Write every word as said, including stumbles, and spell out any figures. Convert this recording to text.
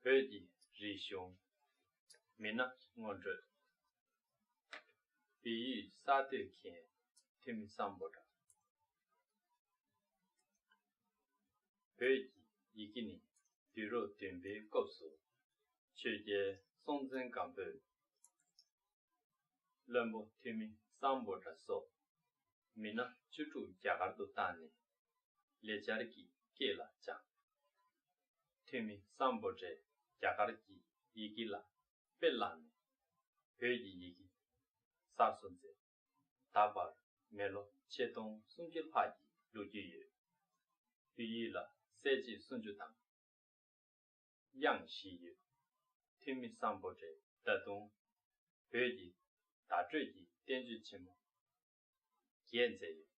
བོད་ཀྱི་རིག་གཞུང་། མི་སྣ་སྔོན་འགྲོ། བོད་ཡིག་གསར་གཏོད་མཁན་ཐོན་མི་སམ་བྷོ་ཊ། བོད་ཀྱི་ཡི་གེ་ནི་དུས་རབས་བདུན་པའི་སྐབས་སུ་ཆོས་རྒྱལ་སྲོང་བཙན་སྒམ་པོས་བློན་པོ་ཐོན་མི་སམ་བྷོ་ཊ་སོགས་མི་སྣ་བཅུ་དྲུག་རྒྱ་གར་དུ་བཏང་ནས་ལེགས་སྦྱར་གྱི་སྐད་ལ་སྦྱངས། ཐོན་མི་སམ་བྷོ་ཊས་རྒྱ་གར་གྱི་ཡི་གེ་ལ་དཔེ་བླངས་ནས་བོད་ཀྱི་ཡི་གེ་གསར་བཟོ་མཛད། ད་བར་མི་ལོ་ཆིག་སྟོང་སུམ་བརྒྱ་ལྷག་གི་ལོ་རྒྱུས་ཡོད། བོད་ཡིག་ལ་གསལ་བྱེད་སུམ་ཅུ་དང་དབྱངས་བཞི་ཡོད། ཐོན་མི་སམ་བྷོ་ཊས་ད་དུང་བོད་ཀྱི་བརྡ་སྤྲོད་ཀྱི་བསྟན་བཅོས་ཆེན་མོ་བརྒྱད་མཛད་ཡོད།